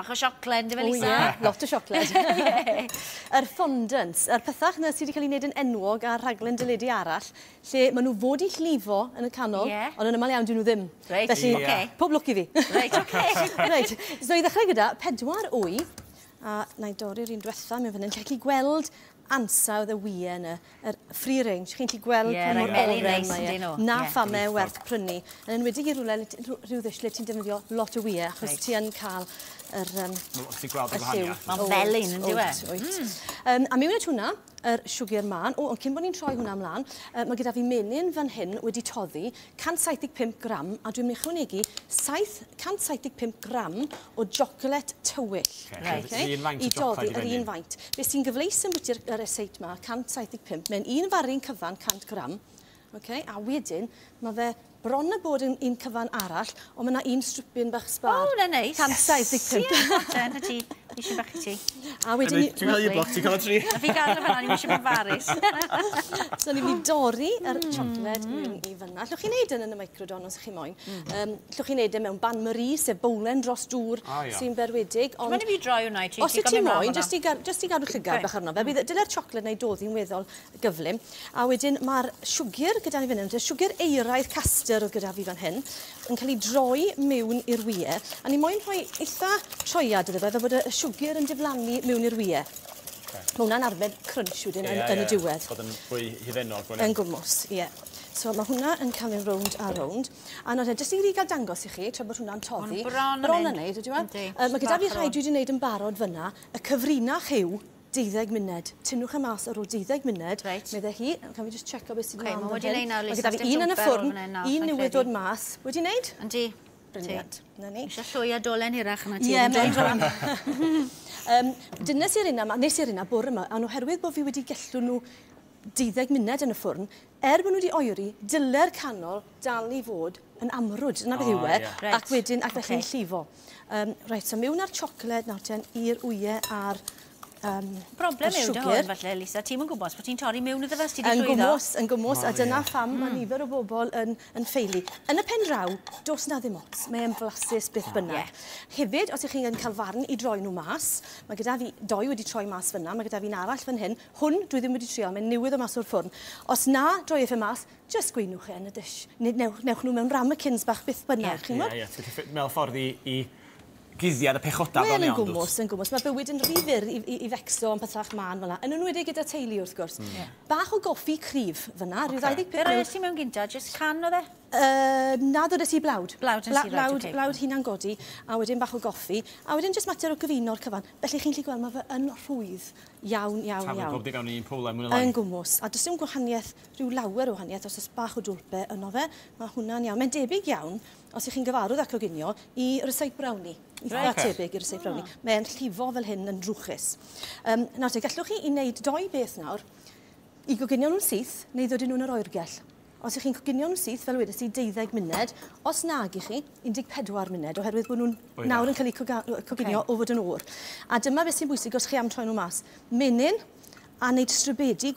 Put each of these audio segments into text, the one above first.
Bach o siocled, yndyfe, O Lisa? ie, lot o siocled. Yr fondants, yr pethach 'na sy wedi cael ei wneud yn enwog ar rhaglen deledu arall, lle maen nhw fod i llifo yn y canol, ond yn aml iawn dyn nhw ddim. Felly, pob lwc i fi. Reit, oce. Reit, so i ddechrau gyda, 4 wy, a na i dorri'r un diwetha mewn fan hyn, lle chi gweld ansawdd y wyau yna, yr free range, chi'n gallu gweld pa mor Ie, oren mae e. Na pham e werth prynu. Yn enwedig i rhywle, rhyw ddish lle ti'n defnyddio lot o wyau, achos ti yn cael yr, Ti'n gweld y y lliw. gwahaniaeth. Mae'n felyn, yn dyw e? Wyt, wyt. A mewn at hwnna, yr siwgr mân. O, ond cyn bod ni'n troi hwnna ymlaen, mae gyda fi menyn fan hyn wedi toddi, 175 gram, a dwi'n mynd i ychwanegu 775 gram o joclet tywyll. Reit. Okay? Yr un faint o I doddi, jocled i yr fenyn. un faint. Be sy'n gyfleus ambwyti'r yr eseit ma, 175, mae'n un farin cyfan 100 gram, okay? A wedyn mae fe bron a bod yn un cyfan arall, ond mae yna un stripyn bach sbar. O, na neis. 175. Ie, na ti. Eisiau bach i ti. A wedyn... Ti'n cael un bloc, ti'n cael y tri. Na fi gadw fel 'na, ni'n eisiau bod farus. So ni'n mynd i dorri yr siocled mewn i fyna. Allwch chi wneud yn y microdon os ych chi moyn. Allwch chi wneud e mewn bain marie, sef bowlen dros dŵr sy'n berwedig. Ond i fi droi hwnna i ti. Os wyt ti moyn, jyst i gadw llygad bach arno fe. Bydd dyle'r siocled neu doddi'n weddol gyflym. A wedyn mae'r siwgr gyda ni fan hyn, y siwgr euraidd castor oedd gyda fi fan hyn, yn cael ei droi mewn i'r wyau. A ni moyn rhoi eitha troiad iddo fe, fel bod y siwgr yn diflannu mewn i'r wyau. Mae hwnna'n arbed crunch wedyn yn y diwedd. Bod yn fwy hufennog. Yn gwmws, ie. So mae hwnna yn cael ei rownd a rownd. A nawr te, jyst i gael dangos i chi, tra bod hwnna'n toddi. Bron yn neud, ydyw e? Mae gyda fi rhai dwi wedi wneud yn barod fyna. Y cyfrinach yw 12 munud. Tynnwch e mas ar ôl 12 munud. Medde hi, can fi just checo beth sydd mlaen fan hyn. Mae gyda fi un yn y ffwrn, un newydd dod mas. Wedi wneud? Yndi. Brilliant. Na ni. Eisiau llwy a dolen hirach yna ti. Ie, mae'n dron. Dynes i'r un yma, nes i'r un bore yma, ond oherwydd bod fi wedi gellw nhw 12 munud yn y ffwrn, er bod nhw wedi oeri, dyle'r canol dal i fod yn amrwd, dyna beth yw e, ac wedyn, ac felly'n llifo. Reit, so mewn â'r siocled nawr ten i'r wyau a'r Broblem yw dy hwn, falle, Lisa, ti'm yn gwybod bod ti'n torri mewn iddo fe, os ti wedi llwyddo. Yn gwmws, a dyna pham mae nifer o bobl yn ffeili. Yn y pen draw, does na ddim ots, mae e'n flasus beth bynnag. Hefyd, os ych chi'n cael farn i droi nhw mas, mae gyda fi doi wedi troi mas fyna, mae gyda fi'n arall fan hyn, hwn dwi ddim wedi trio, mae'n newydd o mas o'r ffwrn. Os na droi efe mas, jyst gweinwch e yn y dish. Newch nhw mewn ramekins bach beth bynnag, chi'n gwybod? Ie, ti'n gallu meddwl ffordd i guddiad y pechodau Wel, bron yn iawn, dwt. gwmws, yn gwmws. Mae bywyd yn rhy fyr i fecso am pethach mân fel 'na. Yn enwedig gyda teulu, wrth gwrs. Bach o goffi cryf fyna, rhyw 25 Be roes ti mewn gynta, jyst can oedd e? Na, ddodes i blawd. Blawd yn si, reit, ocê. Blawd hunan godi, a wedyn bach o goffi, a wedyn jyst mater o gyfuno'r cyfan. Felly chi'n gallu gweld, mae fe yn rhwydd iawn, iawn, Taflu iawn. pob dim fewn i un powlen, mwy neu lai. Yn gwmws. A does dim gwahaniaeth, rhyw lawer o wahaniaeth, os oes bach o dwlpe yno fe, mae hwnna'n iawn. Mae'n debyg iawn, os ych chi'n gyfarwydd â coginio, i rysait brownie. Eitha tebyg i rysait brownie. Mae'n llifo fel hyn yn drwchus. Nawr te, gallwch chi i wneud doi beth nawr, i goginio nhw'n syth, neu ddod i nhw'n yr oergell. Os ych chi'n coginio nhw'n syth, fel wedes i, 12 munud, os nag i chi, 14 munud, oherwydd bod nhw'n nawr yn cael eu coginio o fod yn oer. A dyma beth sy'n bwysig os chi am troi nhw mas. Menyn a wneud stribedi,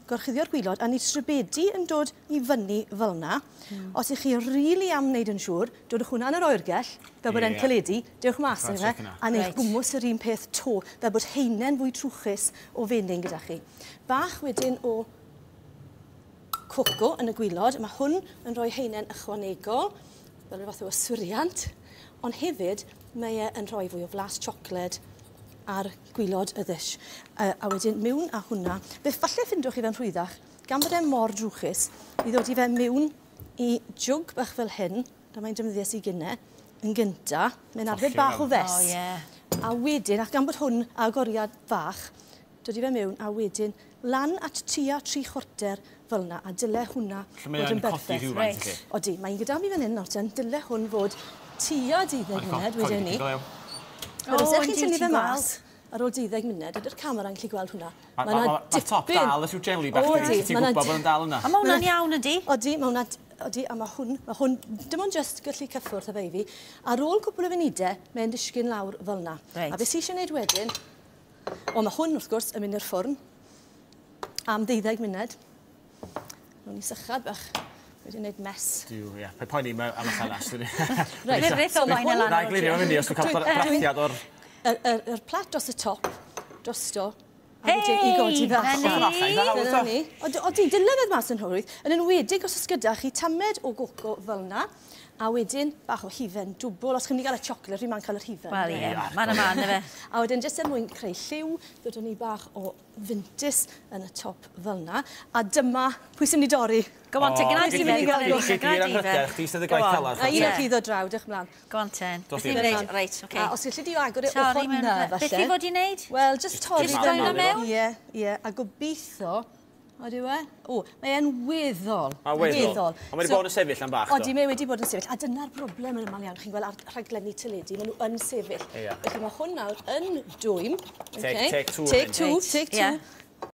gorchuddio'r gwylod, a wneud stribedi yn dod i fyny fel yna. Os ych chi rili am wneud yn siŵr, dodwch hwnna yn yr oergell, fel bod e'n caledu, dewch mas Classic iddo fe, yna. a wneud gwmws yr un peth to, fel bod haenen fwy trwchus o fenyn gyda chi. Bach wedyn o coco yn y gwylod. Mae hwn yn rhoi haenen ychwanegol, fel rhyw fath o yswiriant, ond hefyd mae e yn rhoi fwy o flas siocled ar gwylod y ddish. A wedyn mewn â hwnna, beth falle ffindwch chi fe'n rhwyddach, gan bod e mor drwchus, i ddod i fe mewn i jwg bach fel hyn, dyma mae'n defnyddiau i gynne, yn gynta, mae'n arbed bach o fes. A wedyn, ac gan bod hwn agoriad fach, dod i fe mewn, a wedyn lan at tua 3/4 fel yna, a dyle hwnna Lle mae fod yn o'n codi berffaith. rhywfaint, felly? Odi, mae'n gyda fi fan hyn nawr ten, dyle hwn fod tua 12 munud wedyn ni. Ond os ydych chi'n tynnu fe mas ar ôl 12 munud, ydy'r camera'n gallu gweld hwnna. Mae 'na top dal y rhyw jelly bach, ti'n gwybod bod yn dal yna. A mae hwnna'n iawn, ydi? Odi, mae hwnna, odi, a mae hwn, dim ond jyst gallu cyffwrdd â fe i fi. Ar ôl cwpl o funudau, mae'n disgyn lawr fel yna. A beth sy eisiau gwneud wedyn, o, mae hwn, wrth gwrs, yn mynd i'r ffwrn am 12 munud. Ro'n i sychad bach. Wedi gwneud mess. Duw, ie. Paid poeni am y llanast. Reit, o maen y lan. Na, glirio fyny os dwi'n cael brathiad o'r Yr plat dros y top, drosto, a wedyn i godi fe allan. Dyna ni. Odi, dyle fe mas yn hwydd, yn enwedig os oes gyda chi tamed o goco fel yna, a wedyn bach o hufen dwbl. Os chi'n mynd i gael y chocolate, rwy'n ma'n cael yr hufen. Wel ie, man a man, efe. A wedyn, jyst er mwyn creu lliw, ddodwn ni bach o fintys yn y top fel yna. A dyma, pwy sy'n mynd i dorri? Go on te, gyna di fe. Gyna di fe. Chdi sydd y gwaith calad. A un o'r chi ddod draw, diolch ymlaen. Go on ten. Beth i'n wneud? Reit, oce. A os gallu di agor e ochr na, falle. Beth i fod i wneud? Wel, just torri. Just torri mewn? Ie, ie. A gobeithio, Odyw e? O, mae e'n weddol. Mae'n weddol. Ond mae wedi bod yn sefyll am bach, do? Odi, mae wedi bod yn sefyll. A dyna'r broblem yn aml iawn. Chi'n gweld ar rhaglenni teledu, maen nhw yn sefyll. Ie. Felly mae hwn nawr yn dwym. Take two. Take two, take two.